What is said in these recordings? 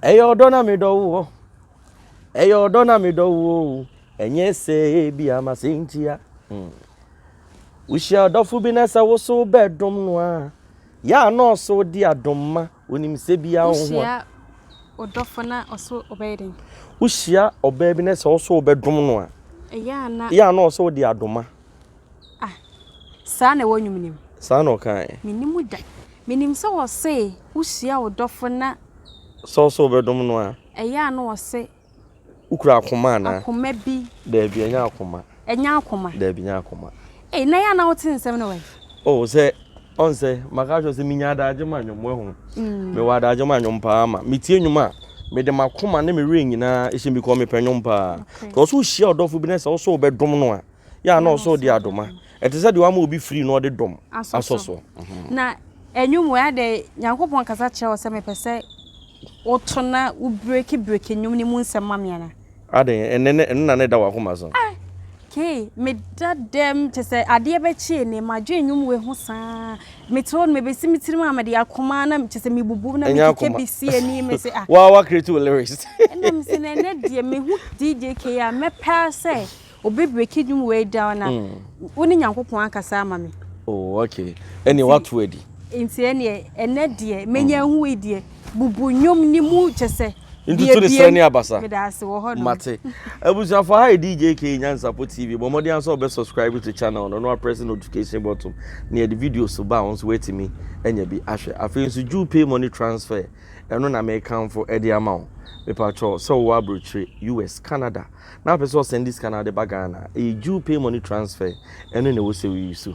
Ɛyɛ ɔdɔ na medɔ woɔ. Ɛyɛ ɔdɔ na medɔ woɔ o. Ɛnyɛ sɛ ebi ama sɛ ntia. Wohyia ɔdɔfo bi na sɛ wo so wobɛdom no a, yɛ a na ɔso de adom ma. Onim sɛ bia wo ho a. Wohyia ɔdɔfo na ɔso ɔbɛyɛ dɛn? Wohyia ɔbaa bi na sɛ wo so wobɛdom no a, Ɛyɛ a na. Yɛ a na ɔso de adoma. Ah, saa na ɛwɔ nnwom no mu? Saa na ɔkaeɛ. Mennim da. Menim sɛ ɔse wohyia wo dɔfo na. Sɛ ɔsɛ wobɛdom no a. Ɛyɛ a na ɔse. Wokura akoma anaa? Akoma bi. Daabi, ɛnyɛ akoma. Ɛnyɛ akoma? Daabi, ɛnyɛ akoma. Ei, na ɛyɛ a na wote nsɛm no wɛn? Oh, sɛ, ɔn sɛ, maka akyerɛ wo sɛ menya adagye ma nnwom, woahu. Mewɔ adagye ma nnwom paa ma. Metie nnwom a, mede m'akoma ne me werɛ nyinaa hyɛ mu because mepɛ nnwom paa. Nti ɔsɛ wohyia ɔdɔfo bi na sɛ wosɛ wobɛdom no a, yɛ a na ɔsɛ ɔde adoma. Ɛte sɛ deɛ wama obi firi na ɔde dɔm asɔ so. Na ɛnwom wei adɛ Nyankopɔn kasa kyerɛ wo sɛ mepɛ sɛ woto na wo breki breki nnwom no mu nsɛm ma me ana? Adɛn, ɛnɛ ne ɛno na na ɛda w'akoma so? Ah, kei, meda dɛm kyɛ sɛ adeɛ bɛkye ne madwen nnwom wei ho saa. Mete hɔ no mebɛsi me tirim a mede akoma na kyɛ sɛ mebubu na mekeka bi si ani me se ah. Waa wa create wo lyrics. Ɛna me se na ɛnɛ deɛ mehu DJ K a mɛpɛ sɛ Obi breki dwom wei down a, wo ne Nyankopɔn akasa ama me. Oh, okay. Ɛneɛ wato adi. Nti ɛneɛ, ɛnɛ deɛ, menya ahu wei deɛ, bubu nnwom ne mu kyɛ sɛ, Ntutu ne serɛ ne abasa. Meda ase wɔ hɔ nom. Mate. Abusuafo ha yɛ DJ K Nyansapo TV. Bɔ mmɔden ara sɛ wobɛ subscribe to channel no na wapress notification button na yɛde videos ba a wo nso woatumi anya bi ahwɛ. Afei nso Jew Pay Money Transfer ɛno na mekamfo de ama wo. Mepakyɛw sɛ wowɔ aburokyire, US, Canada, na wopɛ sɛ ɔsɛnde sika no de ba Ghana a, ɛyɛ Jew pay money transfer, ɛno na ɛwɔ sɛ wo use.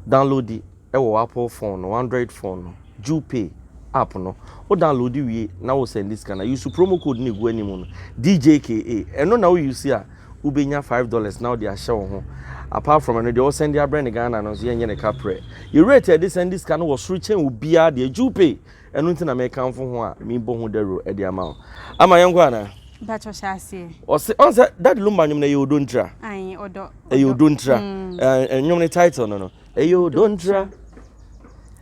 Downloadi ɛwɔ wo Apple phone no, Android phone no, Jew pay app no. Wo downloadi wie na wo sɛnde sika no a, use promo code no ɛgu anim no, DJKA, ɛno na wo use a, wobɛnya $5 na wode ahyɛ wo ho. Apart from ɛno, deɛ wɔsɛnde abrɛ no Ghana no nso yɛnyɛ no kaprɛ. Yɛ rate a yɛde sɛnde sika no wɔ soro kyɛn obiara deɛ, Jew pay. Ɛno nti na mekamfo ho a mebɔ ho dawuro de ama wo. Ama yɛnkɔ anaa? Mpakyɛ hyɛ aseɛ. Ɔse ɔn sɛ Daddy Lumba nnwom no ɛyɛ Odo Ntira. Ayi ɔdɔ. Ɛyɛ Odo Ntira. Ɛɛ nnwom no title no no ɛyɛ Odo Ntira.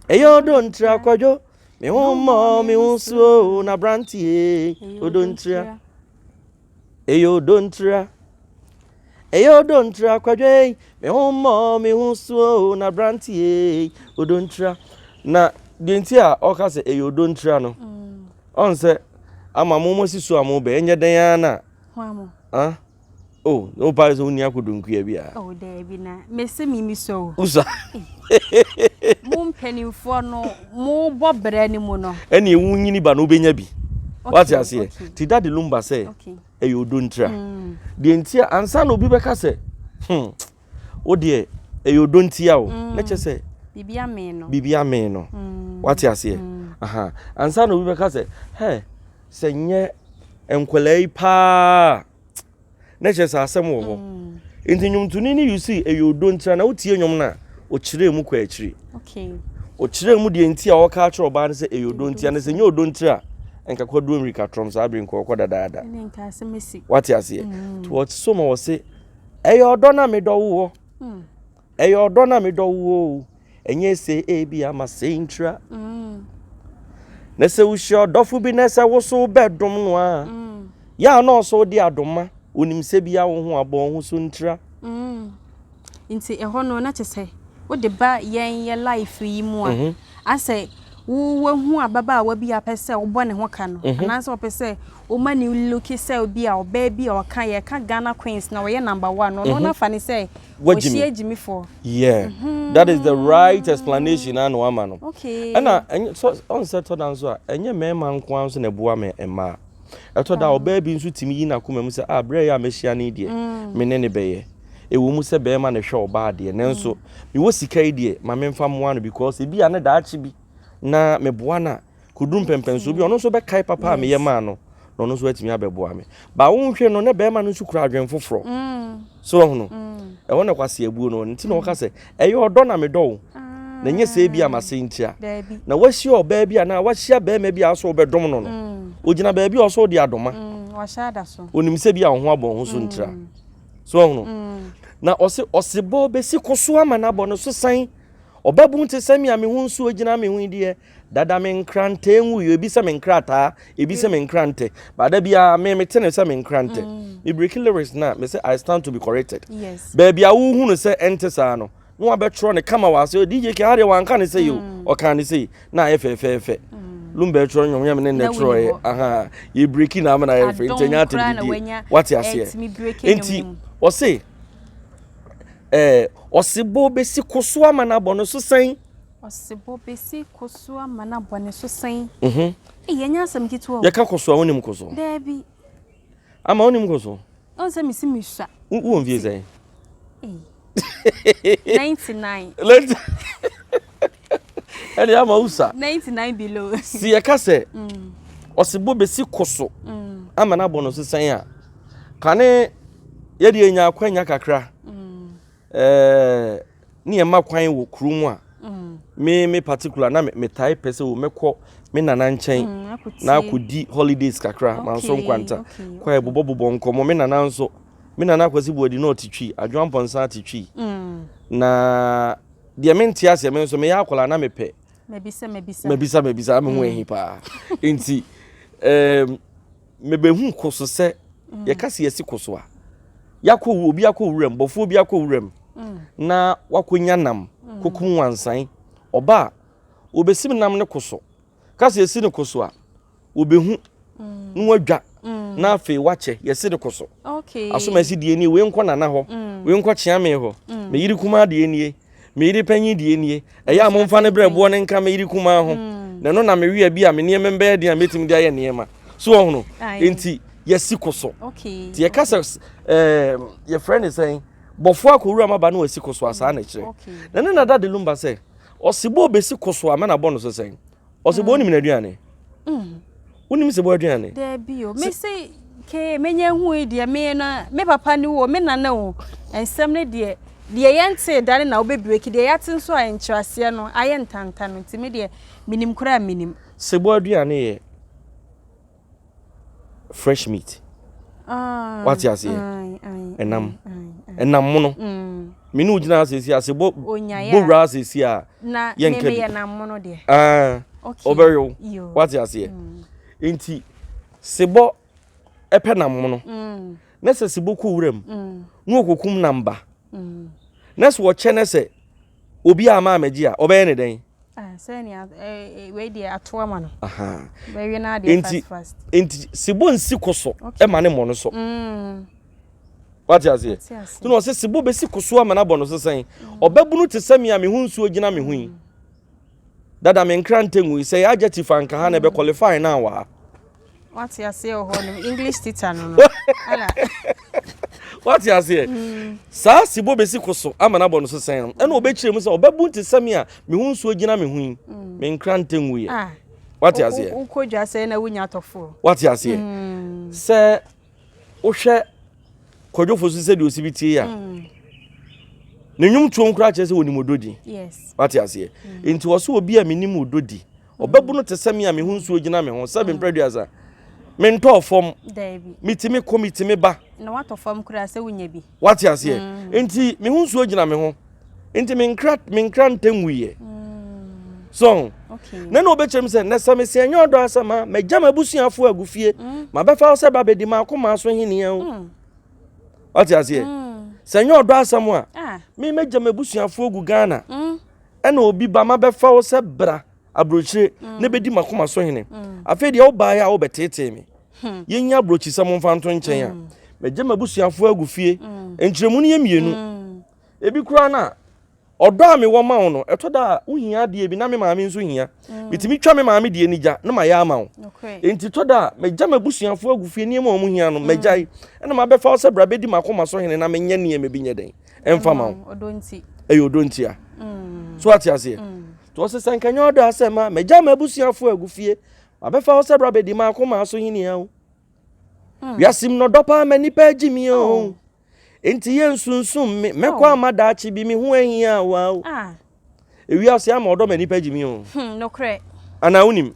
Ɛyɛ Odo Ntira Kwadwo. Me ho mmɔ me ho suo na brantie Odo Ntira. Ɛyɛ Odo Ntira. Ɛyɛ Odo Ntira Kwadwo ei, me ho mmɔ me ho so o, na aberanteɛ ei, Odo Ntira. Na deɛ nti a ɔka sɛ ɛyɛ Odo Ntira no, ɔn sɛ ama mo mo si so a mo bɛ, ɛnyɛ dɛn ara na. Hwan mo? Ah? Oh, na wo paa sɛ wonni akodonkua bi a. Oh, daabi na mese me mi sɔ o. Usa. Mo mpanimfoɔ no, mo bɔ brɛ no mu no. Ɛne ewu nyini ba na wobɛnya bi. Wate aseɛ? Ti Daddy Lumba sɛ. Okay. Ɛyɛ ɔdɔ ntira. Deɛ nti a ansa na obi bɛka sɛ wo deɛ ɛyɛ ɔdɔ ntia o na kyerɛ sɛ biribi amee no. Biribi amee no. Wate aseɛ? Aha. Ansa na obi bɛka sɛ hɛ sɛ nyɛ nkwadaa yi paa na kyerɛ sɛ asɛm wɔ hɔ. Nti nnwomtoni no yusi ɛyɛ ɔdɔ ntira na wotie nnwom no a ɔkyerɛɛ mu kɔ akyiri. Ɔkyerɛɛ mu deɛ nti a ɔka akyerɛ ɔbaa no sɛ ɛyɛ ɔdɔ nti a, na sɛ nyɛ ɔdɔ nti a, nka kwaduro mmirika trɔm saa bere nka ɔkɔ dadaada. Wate aseɛ? Nti wɔso ma wɔse ɛyɛ ɔdɔ na medɔ woɔ. Ɛyɛ ɔdɔ na medɔ woɔ o. Ɛnyɛ sɛ ebi ama sɛ ntira. Na sɛ wohyia ɔdɔfo bi na sɛ woso bɛdom no a, yɛ a na ɔso de adoma, onim sɛ bia wo ho abɔ ho so ntira. Nti ɛhɔ no na kyerɛ sɛ wode ba yɛn yɛ life yi mu a, asɛ wo wahu ababaawa bi a pɛ sɛ wobɔ ne ho ka no, anaasɛ ɔpɛ sɛ woma ne looki sɛ obi a ɔbaa bi a ɔka yɛka Ghana Queens na ɔyɛ number one no, ɔno na fa ne sɛ wɔhyia agyimifoɔ. Yeah, that is the right explanation a na wama no. Okay. Ɛna ɛnyɛ sɛ ɔn sɛ ɛtɔ da nso a ɛnyɛ mmarima nko ara nso na ɛboa me mmaa. Ɛtɔ da a ɔbaa bi nso tumi yi n'akoma mu sɛ ah berɛ yi a mɛhyia no yi deɛ me ne no bɛyɛ. Ɛwɔ mu sɛ barima na ɛhwɛ ɔbaa deɛ nanso mewɔ sika yi deɛ ma memfa mmoa no because ebi a ne daakye bi na meboa no a kɔduru mpɛmpɛnsoɔ bi a ɔno nso bɛkae papa a meyɛ maa no na ɔno nso atumi abɛboa me. Ba wonhwɛ no na barima no nso kura adwene foforɔ. So ɔhono ɛhɔ na kwasi abuo no nti na ɔka sɛ ɛyɛ ɔdɔ na medɔ wo na nyɛ sɛ ebi a mase ntia na wahyia ɔbaa bi anaa wahyia barima bi a ɔsɛ ɔbɛdom no no ogyina baabi a ɔsɛ ɔde adoma onim sɛ bi a ɔho abɔ ho so ntira so ɔhono na ɔse ɔsebɔ bɛsi ko so ama no abɔ no so san. Ɔbabun te sɛ me a me ho nsuo gyina me ho yi deɛ, dada me nkrantɛ nwuiɛ. Ebi sɛ me nkrataa, ebi sɛ me nkrantɛ. But da biara me mete ne sɛ me nkrantɛ. Mm. Me break lyrics na me sɛ I stand to be corrected. Yes. Baabi a wohu no sɛ ɛnte saa no, na wabɛtwerɛ ne kama wɔ ase. Oh, DJ K ha deɛ wanka ne sɛ yi o, mm. ɔka ne sɛ yi. Na ayɛ fɛfɛɛfɛ. Mm. Lumba ɛtwerɛ nnwom yɛ me ne nnɛ twerɛ yɛ. Aha, yɛ breaki na ama na ayɛ fɛ. Nti ɛnyɛ atɛm didie. Wate aseɛ. Nti ɔse Ɛɛ, ɔsebɔ bɛsi ko so ama no abɔ no so sɛn? Ɔsebɔ bɛsi ko so ama no abɔ ne so sɛn? Mhm. Ei, ɛnyɛ asɛm ketewa o. Yɛka ko so a, wonim ko so? Daabi. Ama wonim ko so? Ɔn sɛ mesi mesua. Wowɔ mfie sɛn? Ei. 99. Ɛne ama wosa. 99 below. Si yɛka sɛ ɔsebɔ bɛsi ko so ama no abɔ no so sɛn a, Kane yɛde yɛnya akwanya kakra ɛɛ ne yɛma kwan wɔ kurom a me me particular na metae pɛ sɛ mɛkɔ me nana nkyɛn na akɔdi holidays kakra manso nkwanta kɔ ɛbobɔbobɔ nkɔmmɔ me nana nso me nana akwasi buadi na ɔte twi adwoa mpɔnsa ate twi na deɛ mente aseɛ me nso meyɛ akwadaa na mepɛ mabisa mabisa mabisa mabisa me ho ahi paa nti ɛɛm Mebehu ko so sɛ yɛka sɛ yɛasi ko so a, yɛakɔ obi akɔ wuram, bɔfoɔ bi akɔ wuram na wakɔnya nam kokum wansan. Ɔba a, wɔbɛsim nam no ko so. Ka sɛ yɛsi no ko so a, wɔbɛhu na wadwa na afei wakyɛ yɛsi no ko so. Asomasi deɛ nie, wei nkɔ nana hɔ, wei nkɔ kyeame hɔ, me yere kumaa deɛ nie. Me yere panyin deɛ nie. Ɛyɛ a momfa ne brɛboɔ no nka me yere kumaa ho. Mm. Na ɛno na mewea bi a me nneɛma bɛyɛ den a mɛtumi de ayɛ nneɛma. So ɔhono. Enti yɛsi ko so. Nti yɛka sɛ ɛɛ yɛfrɛ ne sɛn bɔfoɔ akɔwura ma ba no wasi ko so a saa na ɛkyerɛ. Na ne nada de lumba sɛ ɔsebɔ bɛsi ko so a mɛna bɔ no so sɛn. Ɔsebɔ onim n'aduane. Mm. Wonim sebɔ aduane? Daabi o. Me se kee menya hu yi deɛ me na me papa ne wo me nana o. Nsɛm ne deɛ deɛ yɛntee da ne na wobɛbreki deɛ yɛate nso a nkyerɛaseɛ no ayɛ ntanta no nti me deɛ menim koraa menim. Sebɔ aduane yɛ fresh meat ah, wate aseɛ ɛnam ɛnam mono mm. me ne wo gyina asɛsi ase bɔ bɔwura asɛsi a yɛnka bi ah, ɔbɛwew wate aseɛ mm. nti sebɔ ɛpɛ nam mono mm. na sɛ sebɔ kɔ wura mu na ɔkɔkum nam ba na sɛ ɔkyɛ ne sɛ obi a ama amagye a ɔbɛyɛ ne dɛn Ah, sɛnea eh, eh, wei deɛ ato ama no. Aha. Bɛwe no adeɛ fast fast. Nti sebo nsi ko so ɛma ne mmɔ no so. Mm. Wate aseɛ? Nti na ɔsɛ sebo bɛsi ko so ama no abɔ no so sɛn. Mm. Ɔbɛbunu te sɛ me a me ho nsuo gyina me ho yi. Mm. Dada me nkra ntɛngu yi sɛ yɛ adjective anka ha na ɛbɛ qualify na wɔ ha. Wate aseɛ wɔ hɔ no English teacher no no. Ala. Wate aseɛ. Mm. Saa sibo bɛsi ko so ama no abɔ no so sɛn no. Ɛna ɔbɛkyerɛ mu sɛ ɔbɛbu nte sɛ me a me ho nsuo gyina me ho yi. Mm. Me nkra ntɛ nwuiɛ. Ah. Wate aseɛ. Wokɔ dwa sɛ na wonya atɔfoɔ. Wate aseɛ. Mm. Sɛ wohwɛ kwadwofo so sɛdeɛ ɔsi bi tie a mm. ne nnwom tuom koraa kyerɛ sɛ wɔnim ɔdɔ di. Yes. Wate aseɛ. Mm. Nti ɔsɛ obi a menim ɔdɔ di. Ɔbɛbu no te sɛ me a me ho nsuo gyina me ho sɛ me mprɛduasa. Mentɔɔ fam. Metumi kɔ metumi ba. Na watɔ fam koraa sɛ wonya bi. Wate aseɛ? Mm. Nti me ho nsuo gyina me ho. Nti me nkra me nkra ntɛ nwuiɛ. Mm. So okay. Na na ɔbɛkyerɛ m sɛ na sɛ mese ɛnyɛ ɔdɔ asɛm a magya m'abusuafoɔ agu fie. Mm. Mabɛfa wo sɛ ba bɛdi m'akoma so henia o. Mm. Wate aseɛ? Mm. Sɛ ɛnyɛ ɔdɔ asɛm a ah. me mɛgya m'abusuafoɔ gu Ghana. Mm. Ɛna obi ba mabɛfa wo sɛ bra aburokyire mm. na bɛdi m'akoma so hene mm. afei deɛ wobaeɛ a wobɛteetee me hmm. yɛnyi aburokyisɛm mfa nto nkyɛn a mm. mɛgye m'abusuafoɔ agu fie nkyerɛmu no yɛ mmienu ebi koraa no a ɔdɔ a mewɔ ma wo no ɛtɔ da a wohia adeɛ bi na me maame nso hia metumi twa me maame deɛ no gya na mayɛ ama wo enti tɔ da a mɛgya m'abusuafoɔ agu fie nneɛma a wɔn hia no mɛgyae ɛna mabɛfa wo sɛ bra bɛdi m'akoma so hene na menyɛ nneɛma bi nyɛ dɛn ɛmfa ma wo ɛyɛ ɔdɔ ntia mm. so ate aseɛ mm. nti ɔsɛ sɛ nkanyɛ ɔdɔ asɛm a magya m'abusuafoɔ agu fie mabɛfa wo sɛ bra bɛdi m'akoma so henia o mm. wiase mu nɔdɔ paa ma nnipa agyi mi o oh. nti yɛ nsunsum me mɛkɔ oh. ama daakye bi me ho ahia wa o ah. ewiase ama ɔdɔ ma nnipa gyi mi o hmm, nokorɛ anaa wonim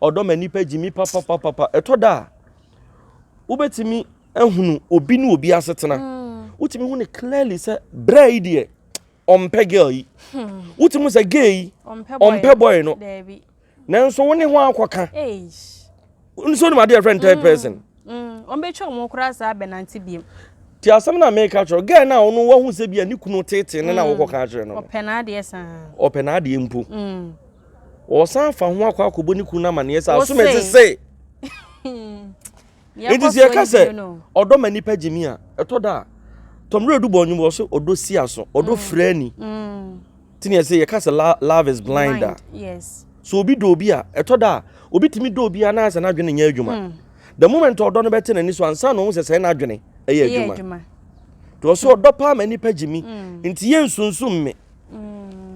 ɔdɔ ma nnipa gyi mi papapapapa ɛtɔ da a wobɛtumi ahunu obi ne obi asetena mm. wotumi hu no clearly sɛ berɛ yi deɛ ɔmpɛ girl yi. Wotumi sɛ girl yi ɔmpɛ boy no. Nanso wo ne ho akɔka. Nso nim adeɛ yɛfrɛ no third person. Ɔmbɛtwa wɔn koraa saa bɛnante biem. Ti asɛm na meka kyerɛ girl na ɔno wahu sɛ bi a ne kunu tete ne na wokɔka akyerɛ no. Ɔpɛ n'adeɛ saa. Ɔpɛ n'adeɛ mpo. Ɔsan fa ho akɔ akɔbɔ ne kunu no amanneɛ sɛ asom ɛsese. Nti sɛ yɛka sɛ ɔdɔ ma nipa gyimi a, ɛtɔ da a tɔmmerɛ du bɔ nnwom wɔ so ɔdɔ si aso, ɔdɔ fira ani. Nti ne yɛsɛ yɛka sɛ love is blind a. So obi dɔ obi a, ɛtɔ da a obi tumi dɔ obi a na asɛ n'adwene nyɛ adwuma. The moment ɔdɔ no bɛte n'ani so ansa na ɔhu sɛ sɛ n'adwene ɛyɛ adwuma. Nti ɔsɛ ɔdɔ paa ma nipa gyimi. Nti yɛ nsunsum me.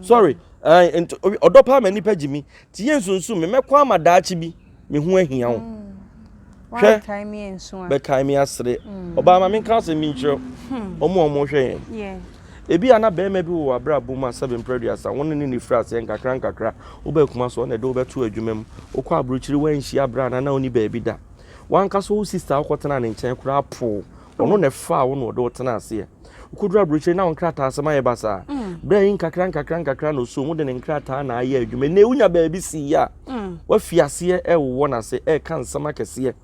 Sorry, nti ɔdɔ paa ma nipa gyimi. Nti yɛ nsunsum me mɛkɔ ama daakye bi me ho ahia wo. Hwɛ, bɛkae me asere. Ɔbaa ma menka asɛm bi nkyerɛ ɔmo a ɔmo hwɛ yɛn. Ebi a na bɛrima bi wɔ w'abrabɔ mu a sɛbe mprɛ aduasa wo ne ne ne firi aseɛ nkakra nkakra wobɛ kuma so ɔna ɛde wobɛto adwuma mu wokɔ aburokyiri woanhyia berɛ a na na wonni baabi da. Wankasa wo sister wokɔtena ne nkyɛn koraa poo ɔno na ɛfaa wo na ɔde wo tena aseɛ. Wokɔduru aburokyire na wo nkrataa asɛm ayɛ basaa. Berɛ yi nkakra nkakra nkakra na ɔsoo mu de ne nkrataa na ayɛ adwuma. Ɛnnɛ wonya baabi sii a, wafi aseɛ ɛrewowɔ n'ase ɛreka nsɛm akɛseɛ.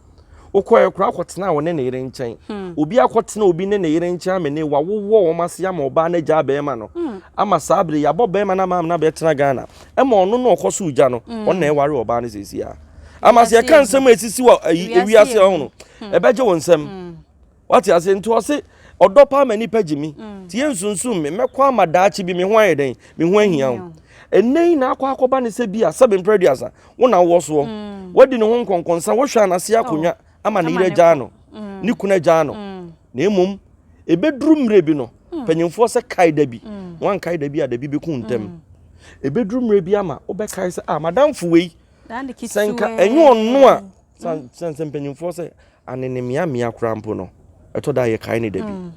Wokɔɛ koraa akɔtena wo ne ne yere nkyɛn. Obi akɔtena obi ne ne yere nkyɛn amene wawowɔ wɔn ase ama ɔbaa no agyaa bɛrima no. Ama saa bere yɛabɔ bɛrima no ama amena bɛtena Ghana. Ɛma ɔno na ɔkɔ so gya no, ɔno na ɛware ɔbaa no seesei a. Ama sɛ yɛka nsɛm a ɛsisi wɔ ewiase ho no, ɛbɛgye wo nsam. Wate ase? Nti ɔse ɔdɔ paa ma nipa gye mi. Nti yɛ nsunsum me, mɛkɔ ama daakye bi me ho ayɛ dɛn? Me ho ahia wo. Ɛnnɛ yi na akɔ akɔba ne sɛ bi a sɛbe mprɛ aduasa, wo na wowɔ soɔ. Wadi ne ho nkɔnkɔnsa, wohwɛ anase akonnwa ama ne yere agyaa no, ne kunu agyaa no. Na mmom, ɛbɛduru mmerɛ bi no, panyimfoɔ sɛ kae da bi, na wankae da bi a da bi bɛku ntɛm. Ɛbɛduru mmerɛ bi ama wobɛkae sɛ, ah, madamfo wei, sɛ nka ɛnyɛ ɔno a, sɛ mpanyimfoɔ sɛ Anenemeamea koraa mpo no, ɛtɔ da a yɛkae no da bi. Mm.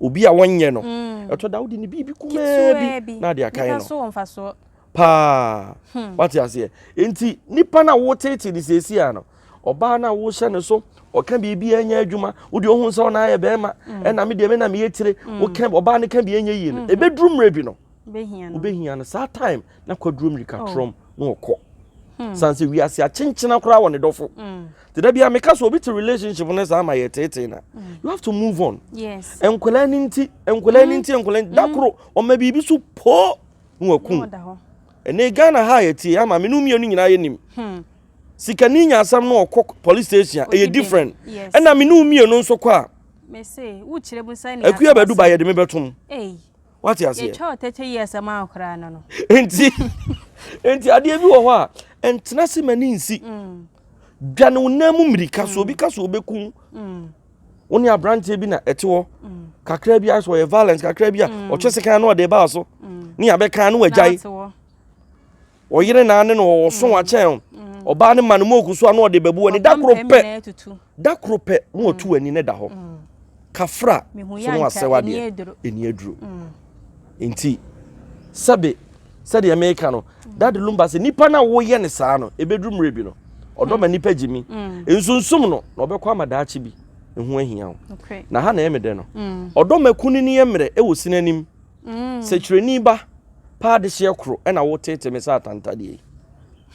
Obi a wɔnyɛ no, mm. ɛtɔ da wode ne biribi kumaa bi na ade akae no. Paa. Hmm. Wate aseɛ. Nti nipa no a woteetee ne seesie a no, ɔbaa no a wohyɛ ne so, ɔka biribi a ɛnyɛ adwuma, wode ohun sɛ ɔna ayɛ bɛrima, mm. ɛna me deɛ me na meyɛ tire, woka ɔbaa no ka bi ɛnyɛ yie no, mm-hmm. ɛbɛduru mmerɛ bi no, wobɛhia no saa time na kwaduro mmirika oh. trɔm na ɔkɔ. Hmm. San sɛ wiase akyenkyena koraa wɔ ne dɔfo. Hmm. Te da bia meka sɛ obi te relationship no saa ma yɛ teetee na. Mm. You have to move on. Yes. Nkwadaa ni nti, nkwadaa ni mm. nti, nkwadaa ni da mm. koro ɔma biribi so poo na wakum. Ɛnɛ Ghana ha yɛ tie ama me no mmienu nyinaa yɛ nim. Hmm. Sikani nya asɛm no ɔkɔ police station a ɛyɛ different. Ɛna me no mmienu nso kɔ a. Mese, wokyerɛ mu sɛ ne. Akuya bɛdu ba yɛde me bɛtom. Wate aseɛ? Yɛtwa wo 30 years ma wo koraa no no. Nti, nti adeɛ bi wɔ hɔ a, ɛntena se ma ne nsi. Mm. Dwane wo nan mu mmirika so, obi ka so obɛku. Mm. Wo ne aberanteɛ bi na ɛte hɔ. Mm. Kakra bi ayɛ sɛ ɔyɛ violence, kakra bi a ɔtwe sekan na ɔde baa so. Ne abɛka na wagyae. Ɔyere na ne no ɔso mm. akyɛn o. Mm. Ɔbaa no ma no moku so a na ɔde bɛbu w'ani da koro pɛ. Da koro pɛ na ɔtu w'ani ne da hɔ. Mm. Kafra so no asɛ w'adeɛ ɛni aduro. Nti sɛbe sɛdeɛ meka no Daddy Lumba sɛ nipa no a woyɛ ne saa no ɛbɛduru mmerɛ bi no ɔdɔ ma nipa gye mi nsunsum no na ɔbɛkɔ ama daakye bi ɛho ahia wo na ha na ɛyɛ me dɛ no ɔdɔ ma kunini yɛ mmerɛ ɛwɔ sini anim Mm. Sɛkyerɛni ba paa dehyeɛ koro ɛna woteete me sɛ atantadeɛ yi.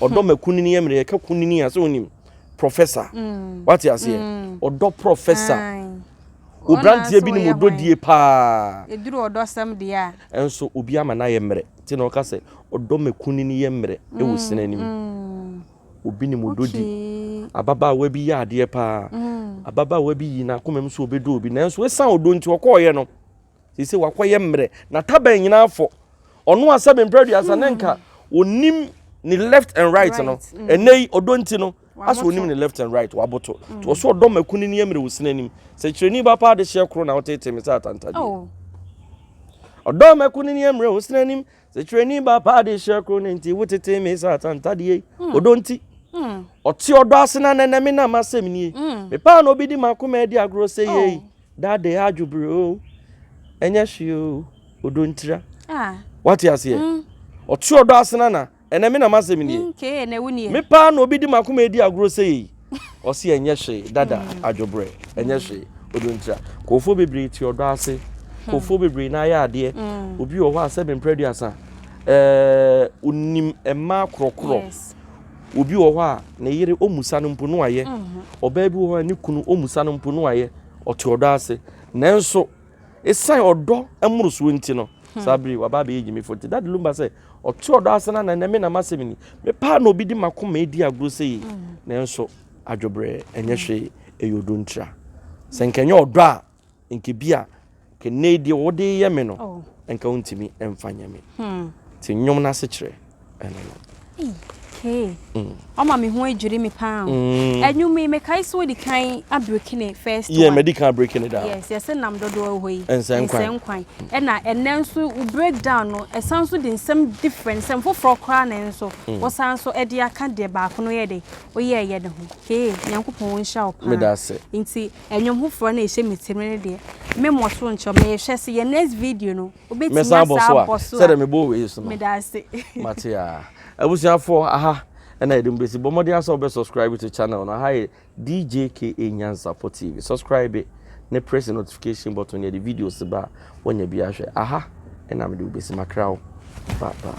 Ɔdɔ ma kunini yɛ mmerɛ yɛka kunini a sɛ wonim professor. Mm. Wate aseɛ? Mm. Ɔdɔ professor. Obranteɛ bi nim ɔdɔ die paa. Ɛduru ɔdɔsɛm deɛ a. Ɛnso obi ama no ayɛ mmerɛ. Nti na ɔka sɛ ɔdɔ ma kunini yɛ mmerɛ ɛwɔ sini anim. Mm. Obi nim ɔdɔ di. Ababaawa bi yɛ adeɛ paa. Mm. Ababaawa bi yi n'akoma mu sɛ ɔbɛdɔ obi. Nanso ɛsiane ɔdɔ nti ɔkɔɔyɛ no. Seesei wakɔyɛ mmerɛ. N'ataban nyinaa afɔ. Ɔno a sɛbe mprɛ aduasa ne nka onim ne left and right no. Mm. Ɛnɛ yi ɔdɔ nti no asɛ onim ne left and right waboto. Mm. Nti ɔsɛ ɔdɔ mako ne nneɛma wɔ sini anim. Sɛ kyerɛni ba paa de hyɛ koro na wotete me sɛ atantadeɛ. Oh. Ɔdɔ mako ne nneɛma wɔ sini anim. Sɛ kyerɛni ba paa de hyɛ koro ne nti wotete me sɛ atantadeɛ. Mm. Ɔdɔ nti. Mm. Ɔte ɔdɔ ase na nɛnɛ me nam asɛm nie. Mm. Mepaa na obi di m'akoma adi agorɔ sɛ oh. yei. Dade adwo bere o, ɛnyɛ hwee o, odɔ ntira. Ah. Wate aseɛ? Mm. Ɔte ɔdɔ asena na, ɛnɛ me na m'asɛm nie. Mm, kee, ɛnɛ wo nie. Me paa na obi di m'akoma edi agorɔ sɛ yei. Ɔse ɛnyɛ hwee, dada mm. adwo bere, ɛnyɛ hwee, odɔ ntira. Nkurɔfoɔ bebree te ɔdɔ ase. Nkurɔfoɔ bebree na ayɛ adeɛ. Obi wɔ hɔ a sɛ mprɛ 30, ɛɛ onim mmaa korɔkorɔ. Obi wɔ hɔ a ne yere ɔmmusa no mpo no ayɛ. Ɔbaa bi wɔ hɔ a ne kunu ɔmmusa no mpo no ayɛ. Ɔte ɔdɔ ase. Nanso ɛsiane ɔdɔ mmorosoɔ nti no, saa bere waba abɛyɛ gyimifoɔ. Nti Daddy Lumba sɛ ɔte ɔdɔ ase na na me na m'asɛm ni. Me paa na obi de m'akoma edi agorɔ sɛ yi. Nanso adwobrɛ ɛnyɛ hwee, ɛyɛ ɔdɔ ntira. Sɛ nka ɛnyɛ ɔdɔ a, nka bi a nka nnɛ yi deɛ wɔde yɛ me no, oh. nka wontumi mfa nyɛ me. Nti nnwom no ase kyerɛ ɛno no. Okay. Ɔma me ho adwiri me paa. Ɛnwom yi mekae sɛ wodi kan abreak ne first one. Yeah, medi kan abreak ne down. Yes, yɛsɛ nam dodoɔ hɔ yi. Nsɛnkwan. Nsɛnkwan. Ɛna ɛnɛ nso wo break down no ɛsan so de nsɛm different nsɛm foforɔ koraa na nso wɔsan so ɛde aka deɛ baako no yɛ de woyɛɛyɛ ne ho. Okay, Nyankopɔn nhyira wo paa. Meda ase. Nti Ɛnwom foforɔ no a ɛhyɛ me tirim no deɛ, me mmɔ so nkyɛ wo. Mehwɛ sɛ yɛn next video no, wobɛtumi Mɛsan abɔ asan so a, abɔ so a. sɛdeɛ mebɔɔ wei so no. Meda ase. Mate a. Abusuafoɔ, aha ɛna yɛde mo bɛsi. Bɔ mmɔden ara sɛ wobɛ subscribe to channel no. Aha yɛ DJKA Nyansapɔ TV. Subscribe ne press the notification button yɛde videos ba a, woanya bi ahwɛ. Aha ɛna mede wo bɛsi. Makra wo. Bye bye.